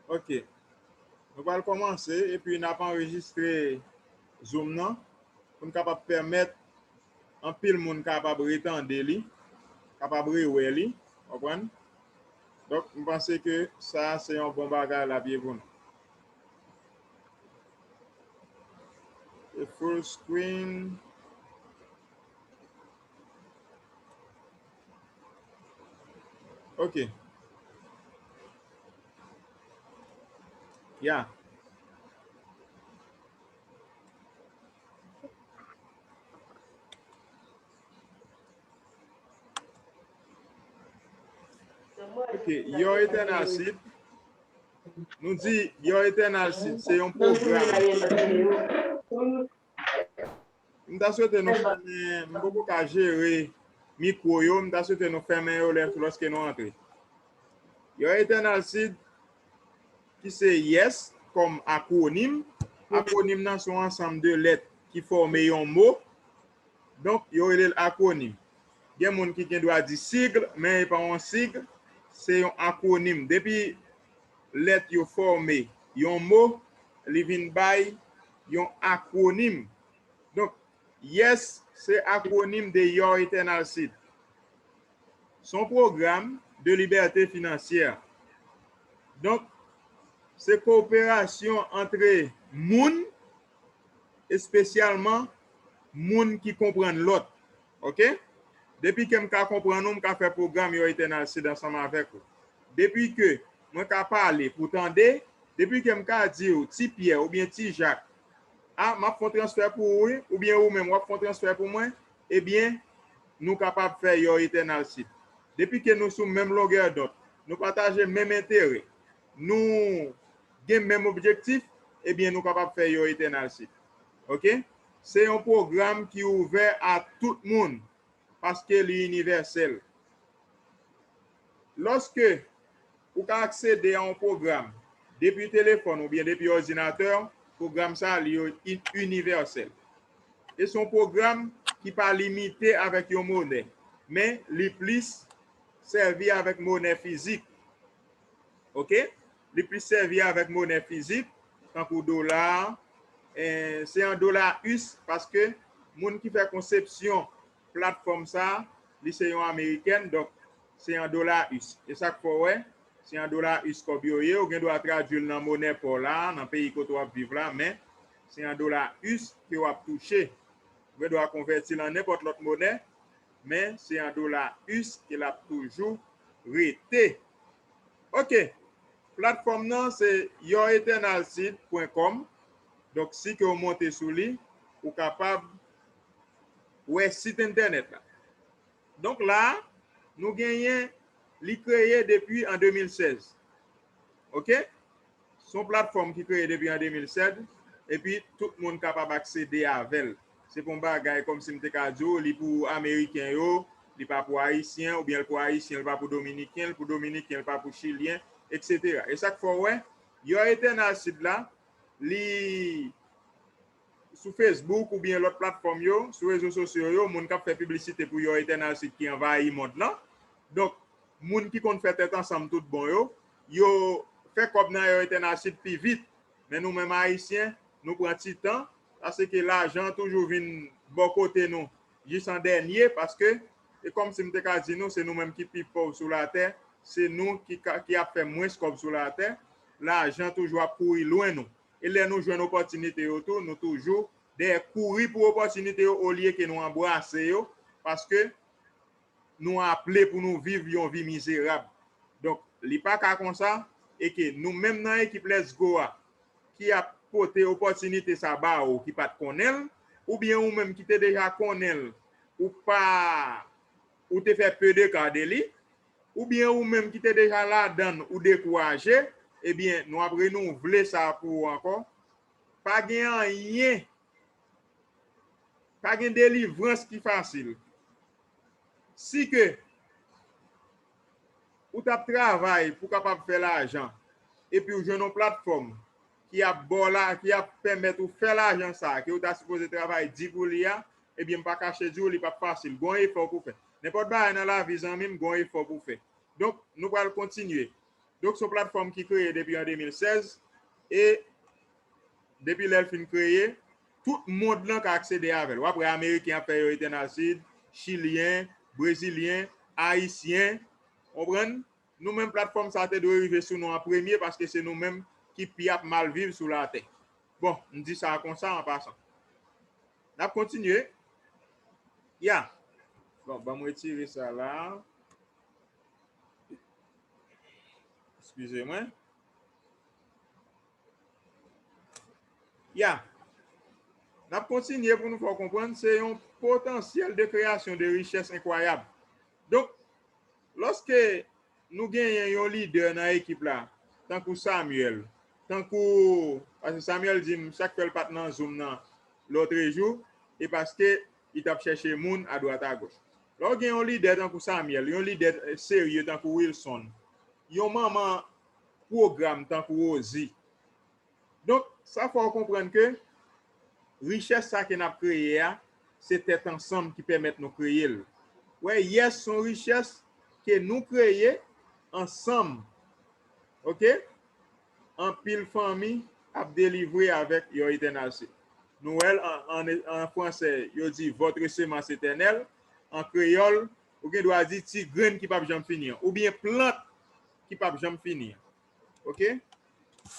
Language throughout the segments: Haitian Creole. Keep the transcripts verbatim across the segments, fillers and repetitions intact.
Ok. Nou pral kòmanse epi n ap anrejistre Zoom nan pou n kapab pèmèt anpil moun kapab retande li, kapab rewè li, konprann? Donk, m panse ke sa se yon bon bagay l ap ye pou nou. E full screen. Ok. Ya. Ok, Your Eternal Seed. Nou di Your Eternal Seed se yon pwogram. M ta swete nou fèmen, m poko ka jere mikwo yo, m ta swete nou fèmen yo lè, lòske nou antre. Your Eternal Seed, ki se YES kòm akwonim. Akwonim nan se yon ansanm de lèt ki fòme yon mo. Donk, yo rele l akwonim. Gen moun ki gen dwa di sigle, men e pa yon sigle, se yon akwonim. Depi lèt yo fòme yon mo, li vin bay yon akwonim. Donk, YES se akwonim de Your Eternal Seed. Se yon pwogram de libète finansyè. Donk, se koperasyon antre moun, espesyalman moun ki konprann lòt. Ok? Depi ke m ka konprann ou, m ka fè pwogram Your Eternal Seed ansanm avèk ou. Depi ke mwen ka pale pou tande, depi ke m ka di w, Ti Pyè oubyen Ti Jak, a, m ap fè yon transfè pou ou, wi, oubyen ou menm w ap fè yon transfè pou mwen, ebyen, nou kapab fè Your Eternal Seed. Depi ke nou sou menm longè dònn, nou pataje menm enterè, nou gen menm objektif, ebyen, nou kapab fè Your Eternal Seed. Ok? Se yon pwogram ki ouvè a tout moun, paske li inivèsèl. Lòske ou ka aksede a yon pwogram depi telefòn oubyen depi òdinatè, pwogram sa a, li yo in-, inivèsèl. E se yon pwogram ki pa limite avèk yon monè, men li plis sèvi avèk monè fizik. Ok? Li plis sèvi avèk monè fizik, tankou dola, eh, se an dola us, paske moun ki fè konsepsyon platfòm sa, li se yon amerikèn, donk se an dola us. E sa k fè w wè, se an dola us kòb yo ye, ou gen dwa tradui l nan monè pa w la, nan peyi kote w ap viv la, men se an dola us ke w ap touche. Ou gen dwa konvèti l an nenpòt lòt monè, men se an dola us ke l ap toujou rete. Ok, platfòm nan se your eternal seed point com. Donk, si ke w monte sou li, ou kapab wè sit entènèt la. Donk, la, nou genyen, li kreye depi an de mil sèz. Ok? Se yon platfòm ki kreye depi an de mil sèz, epi tout moun kapab aksede avè l. Se pa yon bagay kòmsi m te ka di w, li pou Ameriken yo, li pa pou Ayisyen, oubyen l pou Ayisyen, li pa pou Dominiken, li pou Dominiken, li pa pou Chilyen, etsetera. E sa k fè w wè, Your Eternal Seed la, li sou Facebook oubyen lòt platfòm yo, sou rezo sosyo yo, moun k ap fè piblisite pou Your Eternal Seed ki anvayi mond lan. Donk, moun ki konn fè tèt ansanm tout bon yo, yo fè kòb nan Your Eternal Seed pi vit. Men nou menm Ayisyen, nou pran ti tan, paske lajan an toujou vin bò kote nou jis an dènye, paske e kòmsi m te ka di nou, se nou menm ki pi pòv sou latè, se nou ki ka, ki ap fè mwens kòb sou latè, lajan toujou ap kouri lwen nou. E lè nou jwenn opòtinite yo tou, nou toujou dèyè kouri pou opòtinite yo olye ke nou anbrase yo, paske nou aple pou nou viv yon vi mizerab. Donk, li pa ka konsa, e ke nou menm nan ekip Let's Go a, ki ap pote opòtinite sa ba ou ki pa t konnen l, oubyen ou menm ki te deja konnen l, ou pa, ou te fè pe de ka de li, oubyen ou menm ki te deja ladan l, ou dekouraje, ebyen, nou ap renouvle sa pou ou ankò. Pa gen anyen, pa gen delivrans ki fasil. Si ke ou t ap travay pou kapab fè lajan, epi ou jwenn yon platfòm ki ap ba w la, ki ap pèmèt ou fè lajan sa a, ke ou ta sipoze travay di pou li a, ebyen, m pa kache di w, li p ap fasil. Gon efò pou w fè. Nenpòt bagay nan lavi, zanmi m, gon efò pou w fè. Donk, nou pral kontinye. Donk, se yon platfòm ki kreye depi an de mil sèz, e depi lè l fin kreye, tout mond lan ka aksede avè l. W ap wè Ameriken ap fè yo Eternal Seed, Chilyen, Brezilyen, Ayisyen, konprann? Nou menm, platfòm sa te dwe rive sou nou an premye, paske se nou menm ki pi ap mal viv sou latè. Bon, m di sa konsa an pasan. N ap kontinye. Ya. Bon, ban m retire sa la. Eskize mwen. Ya. N ap kontinye pou nou fè w konprann, se yon potansyèl de kreyasyon de richès enkwayab. Donk, lòske nou genyen yon lidè nan ekip la, tankou Samuel, tankou, paske Samuel di m, sa k fè l pa t nan Zoom nan lòtrejou, e paske li t ap chèche moun adwat agoch. Lè w gen yon lidè tankou Samuel, yon lidè, eh, serye tankou Wilson, yon manman pwogram tankou Rosie, donk, sa fè w konprann ke richès sa ke n ap kreye a, se tèt ansanm ki pèmèt nou kreye l. Wè, yès, se yon richès ke nou kreye ansanm. Oke? Anpil fanmi ap delivre avèk yon Eternal Seed. Nou wè l an, an, an fransè, yo di votre semence éternelle. An kreyòl, ou gen dwa di ti grenn ki p ap janm fini an, oubyen plant ki p ap janm fini an. Oke?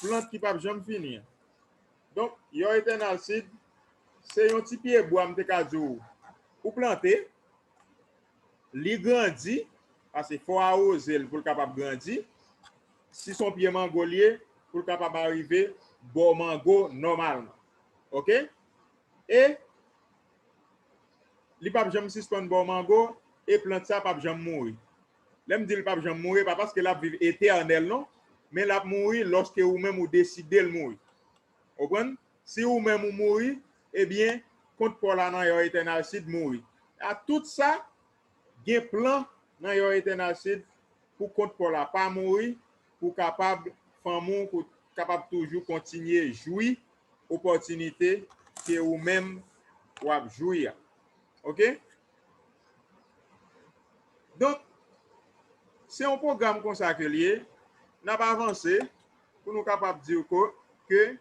Plant ki p ap janm fini an. Donk, yon Eternal Seed, se yon ti pye bwa, m te ka di w, ou plante, li grandi, paske fò w awoze l pou l kapab grandi. Si se yon pye mango l ye, pou l kapab arive bò mango nòmalman. Oke? E li p ap janm sispann ba w mango, e plant sa p ap janm mouri. Lè m di l p ap janm mouri, pa paske l ap viv etènèl non, men l ap mouri lòske ou menm ou deside l mouri. Konprann? Si ou menm ou mouri, ebyen, kont pa w la nan yon Eternal Seed mouri. A tout sa, gen plan nan yon Eternal Seed pou kont pa w la pa mouri, pou kapab, fanmi w pou kapab toujou kontinye jwi opòtinite ke ou menm w ap jwi a. Oke? Donk, se yon pwogram konsa ke l ye, n ap avanse pou nou kapab di w ko-, ke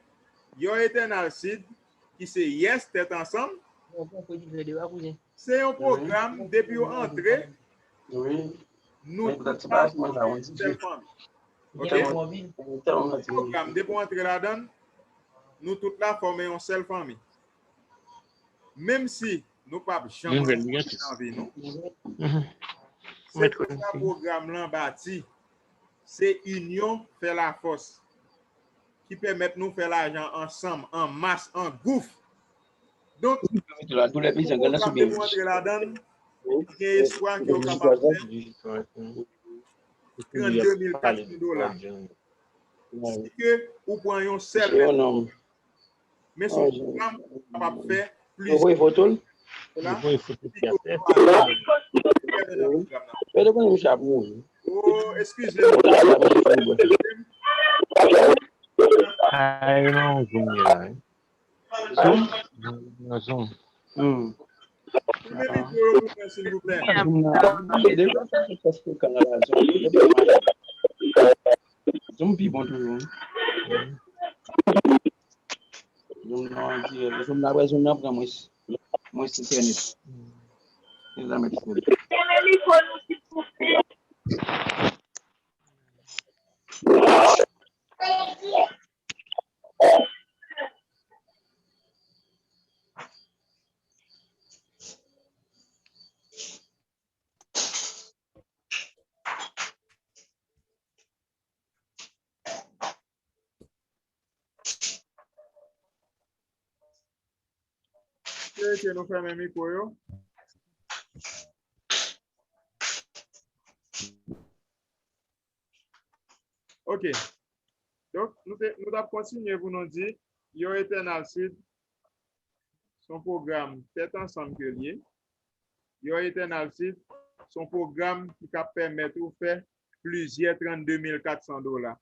yon Eternal Seed, ki se yès tèt ansanm, se yon pwogram, depi w antre, nou tout la fòme yon sèl fanmi. Oke? Pwogram, depi w antre ladan l, nou tout la fòme yon sèl fanmi. Menm si nou p ap janm rankontre nan vi nou, se konsa pwogram lan bati. Se inyon fè lafòs ki pèmèt nou fè lajan ansanm, an mas, an gouf. Donk, pwogram depi w antre ladan l, gen espwa ke w kapab fè trannde mil kat san dola. Si ke ou pran yon sèl. Men se yon pwogram ki kapab fè plizyè. Yo voye foto l? Yo voye foto l. Oh, eskize m. Ay, non, Zoom li la, wi. Zoom? Nan Zoom. Hmm. Fèmen mikwo yo pou mwen, silvouplè. Zoom nan, Zoom nan pi bon toujou, wi. Zoom nan, Zoom nan, apre Zoom nan pran mwens, mwens entènèt. Mezanmi, Espere ke nou fèmen mikwo yo. Ok. Donk, nou te, nou t ap kontinye pou nou di, yon Eternal Seed, se yon pwogram tèt ansanm ke l ye. Yon Eternal Seed, se yon pwogram ki ka pèmèt ou fè plizyè trannde mil kat san dola.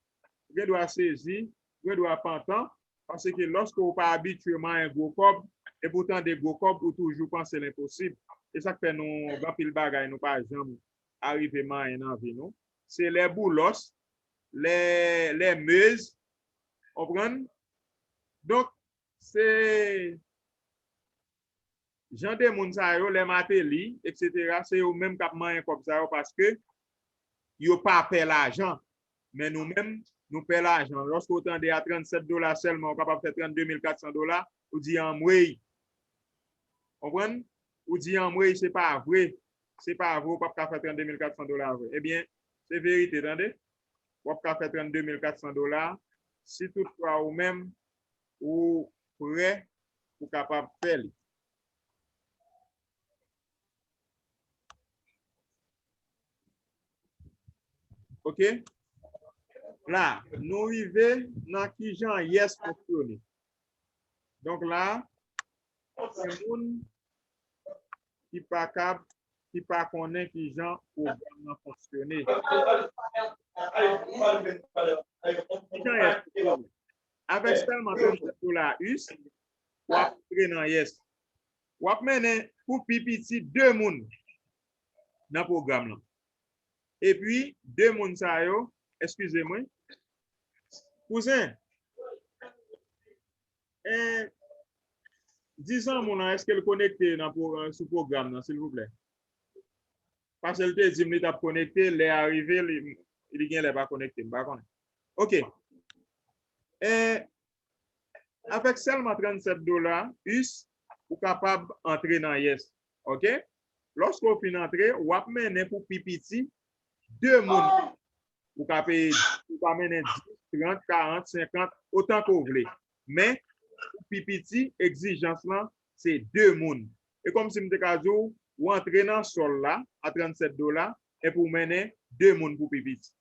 Ou gen dwa sezi, ou gen dwa pantan, paske lòske ou pa abitye manyen gwo kòb, epi w tande gwo kòb, ou toujou panse l enposib. E sa k fè nou, gen anpil bagay nou pa janm arive manyen nan vi nou. Se lè boulòs, lè, lè Meuse, konprann? Donk, se jan de moun sa yo, lè Martelly, et cetera, se yo menm k ap manyen kòb sa yo paske yo pa pè lajan. Men nou menm, nou pè lajan. Lòske w tande a trannsèt dola sèlman, ou kapab fè trannde mil katsan dola, ou di anmwey. Konprann? Ou di anmwey, se pa vre. Se pa vre, ou p ap ka fè trannde mil katsan dola vre. Ebyen, se verite, tande. W ap ka fè trannde mil katsan dola, si toutfwa ou menm, ou prè, ou kapab fè li. Ok? La, nou rive nan kijan Yes fonksyone. Donk la, gen moun ki pa kab, ki pa konnen kijan pwogram nan fonksyone. Kijan Yes fonksyone? Avèk sèlman trannsèt dola U S, w ap antre nan Yes. W ap mennen pou pi piti de moun nan pwogram lan. Epi, de moun sa yo, eskize mwen, kouzen, eh, di zanmi w lan, èske l konekte nan pwo-, sou pwogram nan, silvouplè? Paske l te di m li t ap konekte, lè a rive, li, li genlè pa konekte, m pa konnen. Ok. Eh, avèk sèlman trannsèt dola U S, ou kapab antre nan Yes. Ok? Lòske w fin antre, w ap mennen pou pi piti de moun. Ou ka peye, ou ka mennen dis, trant, karant, senkant, otan ke w vle. Men, pou pi piti, egzijans lan, se de moun. E kòmsi m te ka di w, ou antre nan sòl la, a trannsèt dola, epi w mennen de moun pou pi piti.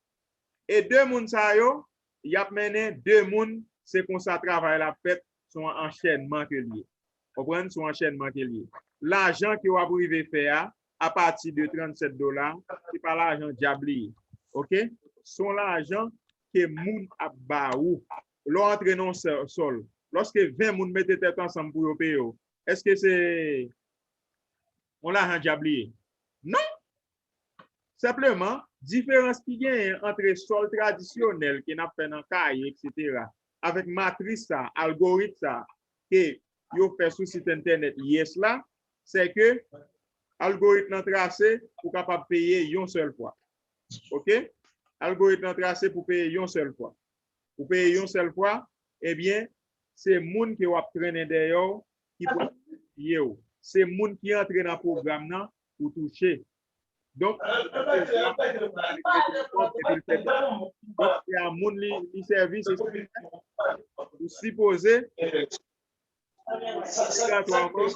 E de moun sa yo, y ap mennen de moun, se konsa travay la ap fèt, se yon anchènman ke l ye. Konprann? Se yon anchènman ke l ye. Lajan ke w ap rive fè a, apati de trannsèt dola, se pa lajan dyab li ye. Ok? Se yon lajan ke moun ap ba ou. Lè w antre nan yon sè-, sòl, lòske ven moun mete tèt ansanm pou yo peye w, èske se yon lajan dyab li ye? Non! Senpleman, diferans ki genyen ant sòl tradisyonèl ke n ap fè nan kaye, et cetera, avèk matris sa, algorit sa, ke yo fè sou sit entènèt Yes la, se ke algorit lan trase pou kapab peye yon sèl fwa. Ok? Algorit lan trase pou peye yon sèl fwa. Ou peye yon sèl fwa, ebyen, se moun ke w ap trennen dèyè w ki pral peye w. Se moun ki antre nan pwogram nan pou touche. Donk, donk, se a moun li, li sèvi, se sa ou sipoze obligatwaman fò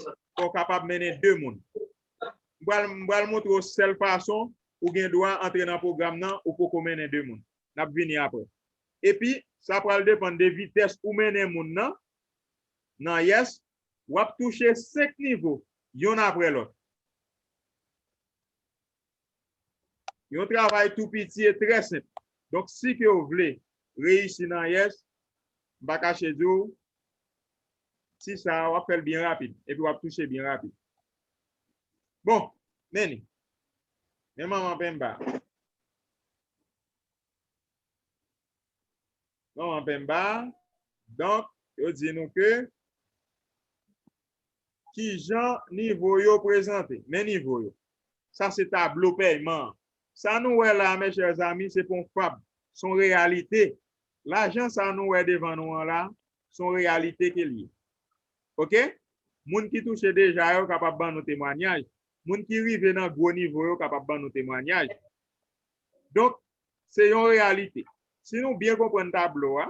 w kapab mennen de moun. M pral, m pral montre w sèl fason ou gen dwa antre nan pwogram nan, ou poko mennen de moun. N ap vini apre. Epi, sa pral depann de vitès ou mennen moun nan, nan Yes, w ap touche senk nivo, yonn apre lòt. Yon travay tou piti e trè senp. Donk, si ke w vle reyisi nan Yes, m pa kache di w, ti sa a, w ap fè l byen rapid, epi w ap touche byen rapid. Bon, men li. Men manman penba. Manman penba. Donk, yo di nou ke kijan nivo yo prezante. Men nivo yo. Sa se tablo pèyman an. Sa nou wè la, mes chers amis, se pa yon fab, se yon reyalite. Lajan sa nou wè devan nou an la, se yon reyalite ke l ye. Ok? Moun ki touche deja yo kapab ban nou temwanyaj. Moun ki rive nan gwo nivo yo kapab ban nou temwanyaj. Donk, se yon reyalite. Si nou byen konprann tablo a,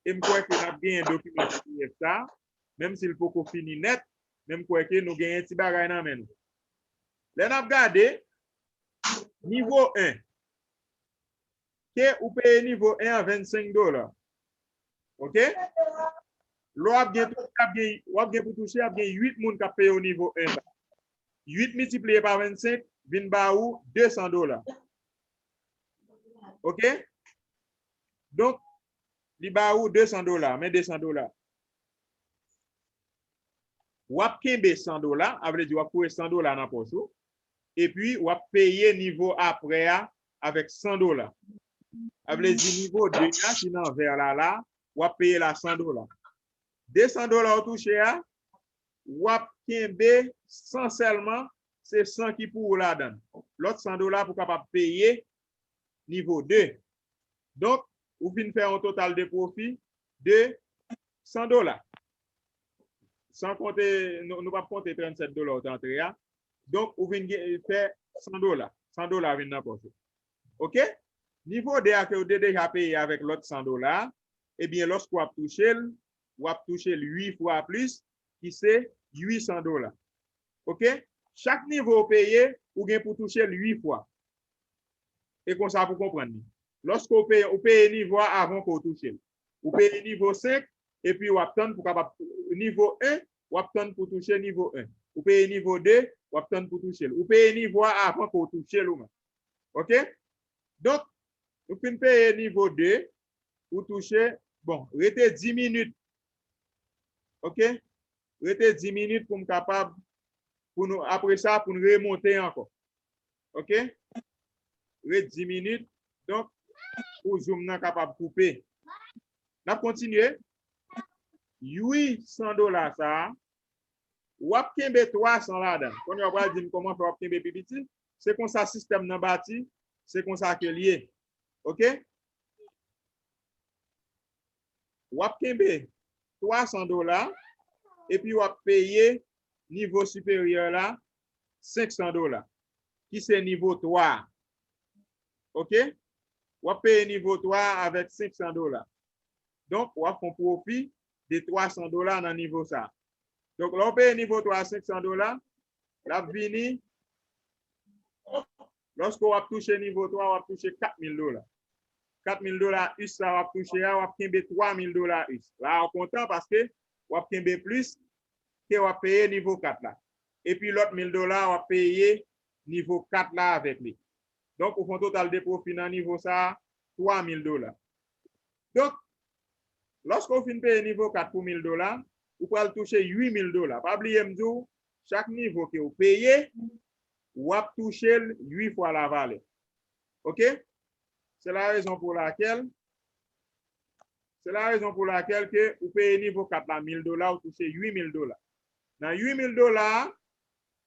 e m kwè ke n ap genyen dokiman P D F sa, menm si l poko fini nèt, men m kwè ke nou genyen ti bagay nan men nou. Lè n ap gade, nivo en, ke ou peye nivo en an vennsenk dola. Ok? Lè w ap gen, w ap gen, w ap gen pou touche, ap gen uit moun k ap peye w nivo en sa. Uit miltipliye pa vennsenk vin ba ou de san dola. Ok? Donk, li ba ou de san dola, men de san dola. W ap kenbe san dola, a vle di w ap foure san dola nan pòch ou, epi w ap peye nivo apre a avèk san dola. Sa vle di nivo de a ki nan vè la la, w ap peye la san dola. De san dola w touche a, w ap kenbe san sèlman, se san ki pou ou ladan l. Lòt san dola pou kapab peye nivo de. Donk, ou fin fè yon total de pwofi de san dola. San konte, nou, nou p ap konte trannsèt dola ou te antre a. Donk, ou vin gen, fè san dola. San dola vin nan pòch ou. Oke? Nivo de a ke ou te deja peye avèk lòt san dola, ebyen, lòske w ap touche l, w ap touche l uit fwa plis, ki se uit san dola. Oke? Chak nivo ou peye, ou gen pou touche l uit fwa. E konsa pou konprann li. Lòske ou peye, ou peye nivo a avan ke w touche l. Ou peye nivo senk, epi w ap tann pou kapab nivo en, w ap tann pou touche nivo en. Ou peye nivo de, w ap tann pou touche l. Ou peye nivo a avan ke w touche l ou menm. Oke? Donk, ou fin peye nivo de, ou touche, bon, rete dis minit. Oke? Rete dis minit pou m kapab, pou nou, apre sa, pou n remonte ankò. Oke? Ret dis minit. Donk, pou Zoom nan kapab koupe. N ap kontinye. Uit san dola sa a, w ap kenbe twa san ladan l. Kounye a w pral di m kòman fè w ap kenbe pi piti. Se konsa sistèm nan bati, se konsa ke l ye. Oke? W ap kenbe twa san dola, epi w ap peye nivo siperyè la senk san dola, ki se nivo twa a. Oke? W ap peye nivo twa a avèk senk san dola. Donk, w ap fè yon pwofi de twa san dola nan nivo sa a. Donk, lè w peye nivo twa a senk san dola, l ap vini, lòske w ap touche nivo twa, w ap touche kat mil dola. Kat mil dola us sa w ap touche a, w ap kenbe twa mil dola us. La, w kontan paske w ap kenbe plis ke w ap peye nivo kat la. Epi lòt mil dola, w ap peye nivo kat la avèk li. Donk, ou fè yon total de pwofi nan nivo sa a, twa mil dola. Donk, lòske w fin peye nivo kat pou mil dola, ou pral touche uit mil dola. Pa bliye m di w, chak nivo ke w peye, w ap touche l uit fwa lavalè. Oke? Se la rezon pou lakèl, se la rezon pou lakèl ke ou peye nivo kat la mil dola, ou touche uit mil dola. Nan uit mil dola a,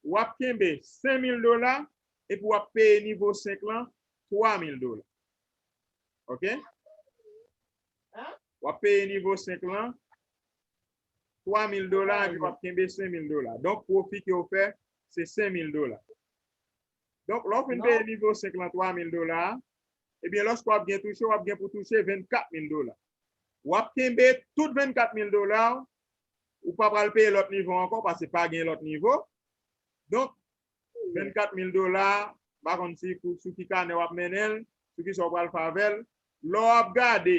w ap kenbe senk mil dola, epi w ap peye nivo senk lan twa mil dola. Oke? W ap peye nivo senk lan twa mil dola, epi w ap kenbe senk mil dola. Donk, pwofi ke w fè, se senk mil dola. Donk, lè w fin peye nivo senk lan twa mil dola, ebyen, lòske w ap gen touche, w ap gen pou touche vennkat mil dola. W ap kenbe tout vennkat mil dola, ou pa pral peye lòt nivo ankò, paske pa gen lòt nivo. Donk, vennkat mil dola, m pa konn si pou, sou ki kanè w ap mennen l, sou ki sa w pral fè avè l. Lè w ap gade,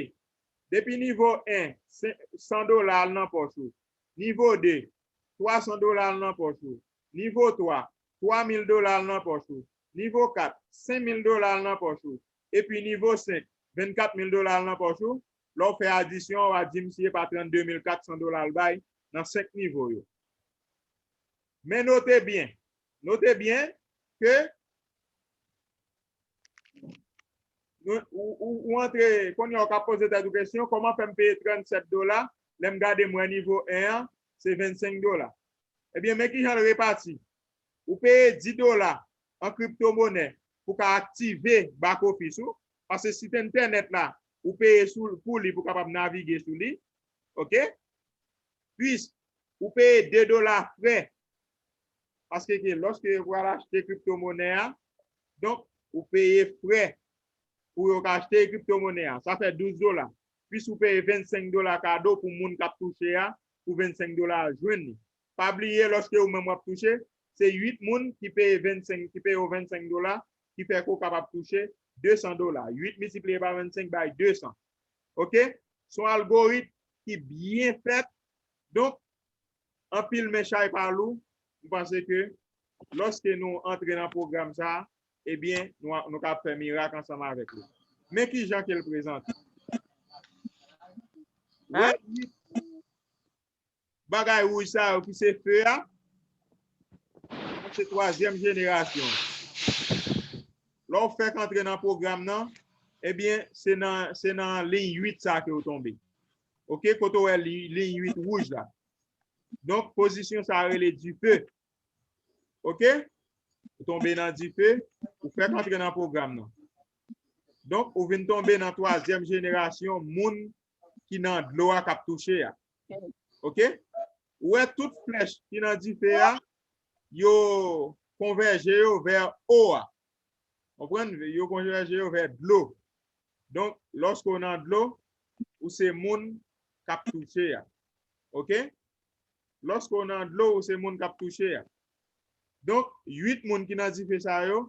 depi nivo en, se san dola al nan pòch ou. Nivo de, twa san dola al nan pòch ou. Nivo twa, twa mil dola al nan pòch ou. Nivo kat, senk mil dola al nan pòch ou. Epi nivo senk, vennkat mil dola al nan pòch ou. Lè w fè adisyon an, w a di misye pa trannde mil kat san dola l bay nan senk nivo yo. Men note byen, note byen ke nou, ou, ou, ou antre, kounye a w ka poze tèt ou kesyon, kòman fè m peye trannsèt dola, lè m gade m wè nivo en an, se vennsenk dola. Ebyen, men kijan l repati. Ou peye dis dola an kriptomonè pou ka aktive back office ou, paske sit entènèt la, ou peye sou, pou li, pou kapab navige sou li. Oke? Puis, ou peye de dola frè. Paske ke lòske yo pral achte kriptomonè a, donk, ou peye frè pou yo ka achte kriptomonè a. Sa fè douz dola. Puis ou peye vennsenk dola kado pou moun k ap touche a, pou vennsenk dola a jwenn li. Pa bliye, lòske ou menm w ap touche, se uit moun ki peye vennsenk, ki peye w vennsenk dola, ki fè ke w kapab touche de san dola. Uit miltipliye pa vennsenk bay de san. Oke? Se yon algoritm ki byen fèt. Donk, anpil men chay pa lou. M panse ke lòske nou antre nan pwogram sa a, ebyen, nou, nou ka fè mirak ansanm avèk li. Men kijan ke l prezante. Wè, bagay wouj sa yo ki se fe a, se twazyèm jenerasyon. Lè w fèk antre nan pwogram nan, Ebyen, se nan, se nan liy uit sa ke w tonbe. Oke, kote w wè li- liy uit wouj la. Donk, pozisyon sa a rele dife. Oke? Ou tonbe nan dife, ou fèk antre nan pwogram nan. Donk, ou vin tonbe nan twazyèm jenerasyon moun ki nan dlo a k ap touche a. Oke? Ou wè tout flèch ki nan dife a, yo konvèje yo vè o a. Konprann? Yo konvèje yo vè dlo. Donk, lòske w nan dlo, ou se moun k ap touche a. Oke? Lòske w nan dlo, ou se moun k ap touche a. Donk, uit moun ki nan dife sa yo,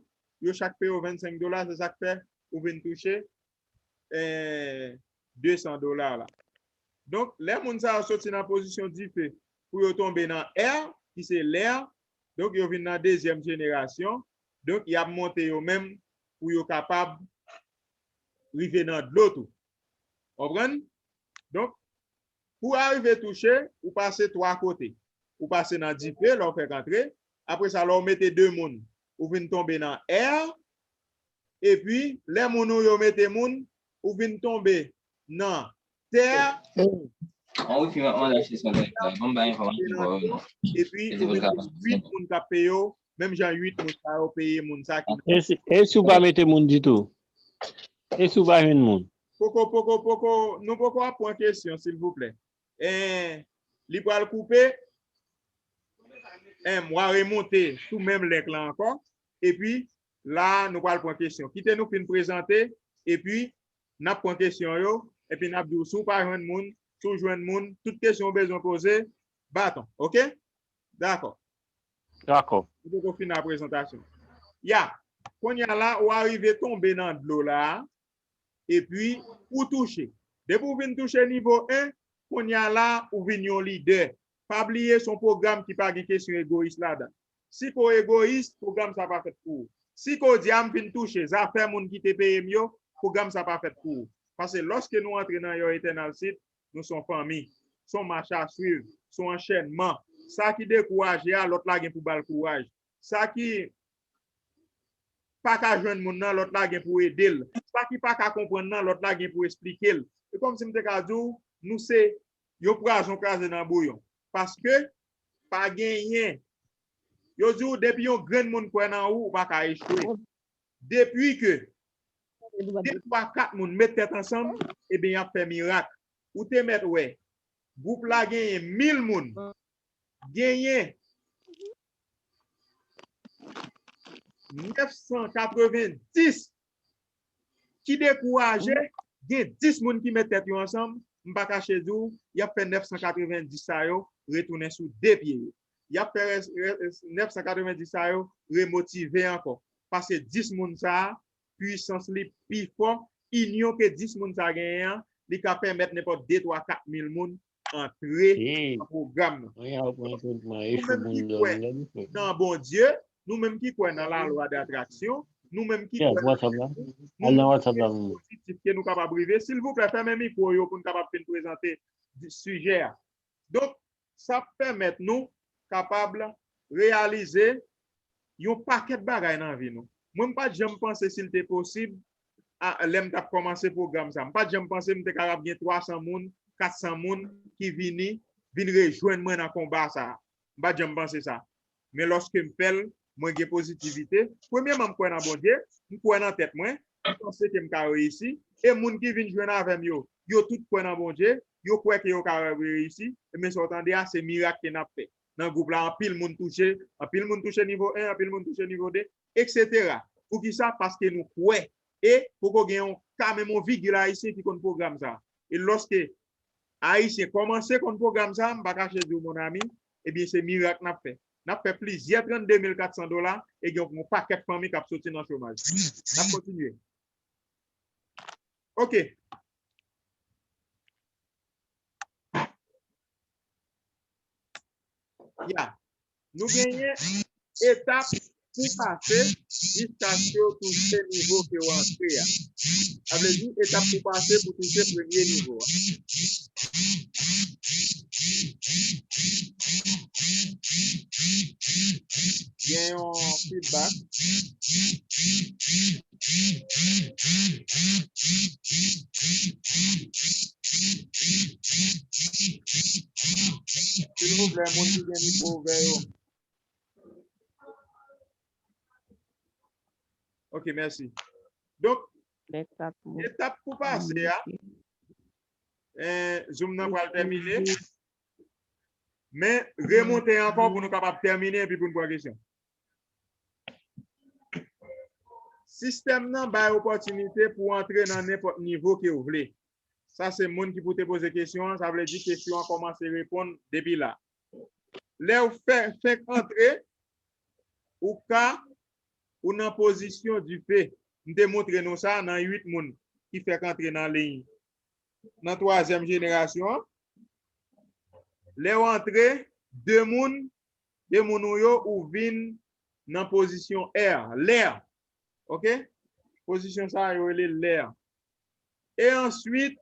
yo chak peye w vennsenk dola, se sa k fè ou vin touche eh, de san dola la. Donk, lè moun sa yo soti nan pozisyon dife pou yo tonbe nan air, ki se lè, donk yo vin nan dezyèm jenerasyon, donk y ap monte yo menm pou yo kapab rive nan dlo tou. Konprann? Donk, pou w arive touche, ou pase twa kote. Ou pase nan dife, lè w fèk antre. Apre sa, lè w mete de moun, ou vin tonbe nan air. Epi, lè moun ou yo mete moun, ou vin tonbe nan tè. An wi, fi, m ap mande achte san dòla. Ban m bay enfòmasyon pou ou non. Epi, ou gen uit moun k ap peye w, menm jan uit moun sa yo peye moun sa ki nan. E si, e si w pa mete moun ditou? E si w pa jwenn moun? Poko, poko, poko, nou poko ap pran kesyon, silvouplè. En, li pral koupe. En, m a remonte sou menm link lan ankò. Epi, la, nou pral pran kesyon. Kite nou fin prezante, epi n ap pran kesyon yo, epi n ap di w si w pa jwenn moun, si w jwenn moun, tout kesyon w bezwen poze, baton. Oke? Dakò. Dakò. Nou poko fin nan prezantasyon. Ya, kounye a la, ou arive tonbe nan dlo la, epi ou touche. Depi w vin touche nivo en, kounye a la, ou vin yon lidè. Pa bliye, se yon pwogram ki pa gen kesyon egoyis ladan. Si ke w egoyis, pwogram sa pa fèt pou ou. Si ke w di, "A, m fin touche, zafè moun ki te peye m yo," pwogram sa pa fèt pou ou. Paske lòske nou antre nan yon eternal seed, nou se yon fanmi, se yon mach a swiv, se yon anchènman. Sa ki dekouraje a, lòt la gen pou ba l kouraj. Sa ki pa ka jwenn moun nan, lòt la gen pou ede l. Sa ki pa ka konprann nan, lòt la gen pou esplike l. E kòmsi m te ka di w, nou se yon pwazon kraze nan bouyon. Paske pa genyen. Yo di w, depi yon grenn moun kwè nan ou, ou pa ka echwe. Depi ke de, twa, kat moun met tèt ansanm, ebyen, y ap fè mirak. Ou te mèt wè, gwoup la genyen mil moun, genyen nèf san katrevenndis ki dekouraje, gen dis moun ki met tèt yo ansanm, m pa kache di w, y ap fè nèf san katrevenndis sa yo retounen sou de pye yo. Y ap fè rès- rès- nèf san katrevenndis sa yo remotive ankò. Paske dis moun sa a, pwisans li pi fò, inyon ke dis moun sa genyen an, li ka pèmèt nenpòt de, twa, kat mil moun antre nan pwogram nan. Nou menm ki kwè nan Bondye, nou menm ki kwè nan lalwa datraksyon, nou menm ki kwè nan pozitif ke nou kapab rive, silvouplè, fèmen mikwo yo pou n kapab fin prezante sijè a. Donk, sa ap pèmèt nou kapab reyalize yon pakèt bagay nan vi nou. Mwen, m pa t janm panse si l te posib, a, lè m t ap kòmanse pwogram sa. M pa t janm panse m te kapab gen twa san moun, kat san moun ki vini, vin rejwenn mwen nan konba sa. M pa t janm panse sa. Men lòske m fè l, mwen gen pozitivite. Premyèman, m kwè nan Bondye, m kwè nan tèt mwen, m panse ke m ka reyisi. E moun ki vin jwenn avè m yo, yo tout kwè nan Bondye, yo kwè ke yo ka reyisi. Ebyen, sa w tande a, se mirak ke n ap fè. Nan gwoup la, anpil moun touche, anpil moun touche nivo en, anpil moun touche nivo de, etsetera. Poukisa? Paske nou kwè. E poko gen yon ka, menm yon vigil ayisyen ki konn pwogram sa. E lòske Ayisyen kòmanse konn pwogram sa, m pa kache di w, mon ami, ebyen, se mirak n ap fè. N ap fè plizyè trannde mil kat san dola e gen yon pakèt fanmi k ap soti nan chomaj. N ap kontinye. Oke. Ya. Nou genyen etap pou pase jiskaske w touche nivo ke w antre a. Sa vle di etap pou pase pou touche premye nivo a. Gen yon feedback. Silvouplè, moun ki gen mikwo ouvè yo. Ok, mèsi. Donk, etap pou pase a, eh, Zoom nan pral tèmine. Men, remonte ankò pou nou kapab tèmine epi pou n pran kesyon. Sistèm nan bay opòtinite pou w antre nan nenpòt nivo ke w vle. Sa se moun ki pou te poze kesyon an, sa vle di kesyon an kòmanse reponn depi la. Lè w fè, fèk antre, ou ka, ou nan pozisyon dife. M te montre nou sa nan uit moun ki fèk antre nan liy. Nan twazyèm jenerasyon an, lè w antre, de moun, de moun ou yo, ou vin nan pozisyon air, l'air. Ok? Pozisyon sa a, yo rele l'air. E answit,